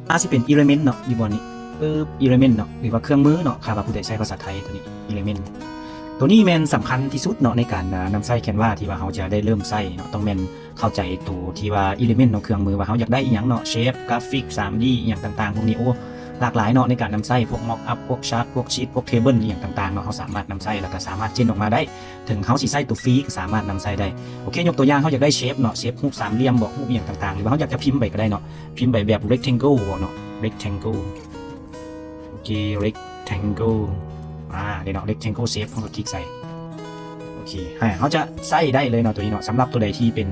ອາດຊິເປັນ element ເນາະ ຢູ່ບ່ອນນີ້ ປຶບ element ເນາະ ຫຼືວ່າເຄື່ອງມືເນາະ ຖ້າວ່າຜູ້ໃດໃຊ້ພາສາໄທ ຕົວນີ້ element ຕົວນີ້ແມ່ນສຳຄັນທີ່ສຸດເນາະ ໃນການນຳໃຊ້ Canva ທີ່ວ່າເຮົາຈະໄດ້ເລີ່ມໃຊ້ເນາະ ຕ້ອງແມ່ນເຂົ້າໃຈໂຕທີ່ວ່າ element ເນາະ ເຄື່ອງມື ວ່າເຮົາຢາກໄດ້ອີ່ຫຍັງເນາະ shape ກຣາຟິກ ສາມດີ ອີ່ຫຍັງຕ່າງໆ ພວກນີ້ ໂອ້ ຫຼາກຫຼາຍເນາະ ໃນການນຳໃຊ້ ພວກ mockup ພວກ chart ພວກ sheet ພວກ table ອີ່ຫຍັງຕ່າງໆເນາະ ເຮົາສາມາດນຳໃຊ້ ແລ້ວກໍສາມາດ gen ອອກມາໄດ້ ເຖິງເຮົາຊິໃຊ້ຕົວຟຣີກໍສາມາດນຳໃຊ້ໄດ້. ໂອເຄ ຍົກຕົວຢ່າງ ເຮົາຢາກໄດ້ shape ເນາະ shape ຮູບສາມຫຼ່ຽມບໍ ຮູບອີ່ຫຍັງຕ່າງໆ ຫຼືວ່າເຮົາຢາກຈະພິມໄປກໍໄດ້ເນາະ ພິມໄປແບບ rectangle ເນາະ rectangle ໂອເຄ rectangle ອາ ນີ້ເນາະ rectangle shape ເຮົາກໍຄລິກໃສ່ ໂອເຄ ເຮົາຈະໃຊ້ໄດ້ເລີຍເນາະ ຕົວນີ້ເນາະ ສຳລັບຕົວໃດທີ່ເປັນ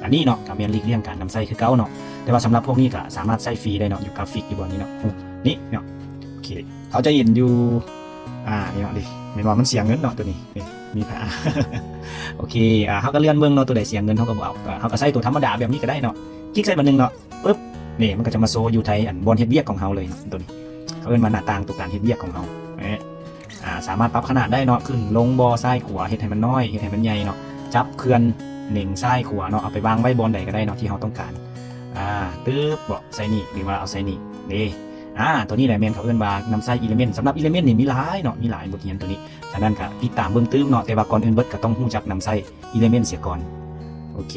ອັນນີ້ເນາະ ກໍແມ່ນຫຼີກລ່ຽງການນຳໃຊ້ຄືເກົ່າເນາະ ແຕ່ວ່າສຳລັບພວກນີ້ກໍສາມາດໃຊ້ຟຣີໄດ້ເນາະ ຢູ່ກຣາຟິກຢູ່ບ່ອນນີ້ເນາະ ນີ້ເນາະ ໂອເຄ ເຮົາຈະເຫັນຢູ່ ອາ ນີ້ເນາະ ນີ້ ແມ່ນວ່າມັນເສຍເງິນເນາະ ຕົວນີ້ ນີ້ ມີພະ ໂອເຄ ອາ ເຮົາກໍເລື່ອນເບິ່ງເນາະ ຕົວໃດເສຍເງິນເຮົາກໍບໍ່ເອົາ ເຮົາກໍໃຊ້ຕົວທຳມະດາແບບນີ້ກໍໄດ້ເນາະ ຄລິກໃສ່ບາດໜຶ່ງເນາະ ປຶບ ນີ້ມັນກໍຈະມາໂຊຢູ່ໃນອັນບ່ອນເຮັດວຽກຂອງເຮົາເລີຍເນາະ ຕົວນີ້ ເຂົາເອີ້ນວ່າໜ້າຕ່າງຕົວການເຮັດວຽກຂອງເຮົາ ເອີ ອາ ສາມາດປັບຂະໜາດໄດ້ເນາະ ຂຶ້ນລົງບໍ່ ຊ້າຍຂວາ ເຮັດໃຫ້ມັນນ້ອຍ ເຮັດໃຫ້ມັນໃຫຍ່ເນາະ ຈັບເຄື່ອນເໜັງຊ້າຍຂວາເນາະ ເອົາໄປວາງໄວ້ບ່ອນໃດກໍໄດ້ເນາະ ທີ່ເຮົາຕ້ອງການ ອາ ຕຶບ ເບາະໃສ່ນີ້ ຫຼືວ່າເອົາໃສ່ນີ້ ເດ້ ອາ ຕົວນີ້ແຫຼະແມ່ນເຂົາເອີ້ນວ່ານຳໃຊ້ element ສຳລັບ element ນີ້ມີຫຼາຍເນາະ ມີຫຼາຍບົດຮຽນຕົວນີ້ ສະນັ້ນກໍຕິດຕາມເບິ່ງຕື່ມເນາະ ແຕ່ວ່າກ່ອນອື່ນເບິດກໍຕ້ອງຮູ້ຈັກນຳໃຊ້ element ເສຍກ່ອນ ໂອເຄ